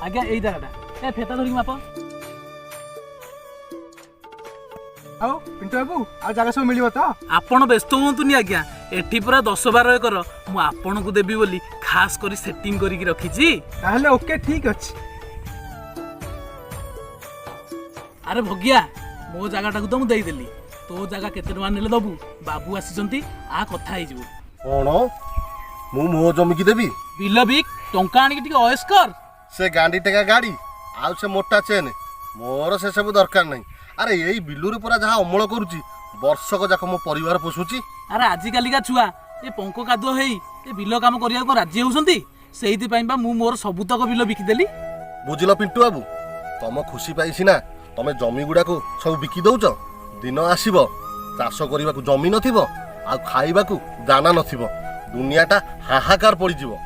ଆଜ୍ଞା, ଏଇ ଜାଗାଟା। ଏ ଫେତା ଧରିକି ମାପ। ଆଉ ପିଣ୍ଟୁ ବାବୁ, ଆଉ ଜାଗା ସବୁ ମିଳିବ ତ? ଆପଣ ବ୍ୟସ୍ତ ହୁଅନ୍ତୁନି ଆଜ୍ଞା, ଏଠି ପୁରା 10-12 ଏକର ମୁଁ ଆପଣଙ୍କୁ ଦେବି ବୋଲି ଖାସ କରି ସେଟିଂ କରିକି ରଖିଛି। ତାହେଲେ ଓକେ, ଠିକ ଅଛି। ଆରେ ଭଗିଆ, ମୋ ଜାଗାଟାକୁ ତ ମୁଁ ଦେଇଦେଲି। ତୋ ଜାଗା କେତେ ଟଙ୍କା ନେଲେ ଦବୁ? ବାବୁ ଆସିଛନ୍ତି, ଆ କଥା ହେଇଯିବୁ। କ'ଣ, ମୁଁ ମୋ ଜମିକି ଦେବି? ବିଲ ବିକ୍, ଟଙ୍କା ଆଣିକି ଟିକେ ଅଏସ କର। ସେ ଗାଣ୍ଡି ଟେକା ଗାଡ଼ି ଆଉ ସେ ମୋଟା ଚେନ୍, ମୋର ସେସବୁ ଦରକାର ନାହିଁ। ଆରେ, ଏଇ ବିଲୁରୁ ପରା ଯାହା ଅମଳ କରୁଛି, ବର୍ଷକ ଯାକ ମୋ ପରିବାର ପୋଷୁଛି। ଆରେ, ଆଜିକାଲିକା ଛୁଆ ଏ ପଙ୍କ କାଦୁଅ ହେଇ ଏ ବିଲ କାମ କରିବାକୁ କଣ ରାଜି ହେଉଛନ୍ତି? ସେଇଥିପାଇଁ ବା ମୁଁ ମୋର ସବୁତକ ବିଲ ବିକିଦେଲି। ବୁଝିଲ ପିଣ୍ଟୁ ବାବୁ, ତମ ଖୁସି ପାଇଁ ସିନା ତମେ ଜମି ଗୁଡ଼ାକୁ ସବୁ ବିକି ଦଉଛ। ଦିନ ଆସିବ, ଚାଷ କରିବାକୁ ଜମି ନଥିବ ଆଉ ଖାଇବାକୁ ଦାନା ନଥିବ। ଦୁନିଆଟା ହାହାକାର ପଡ଼ିଯିବ।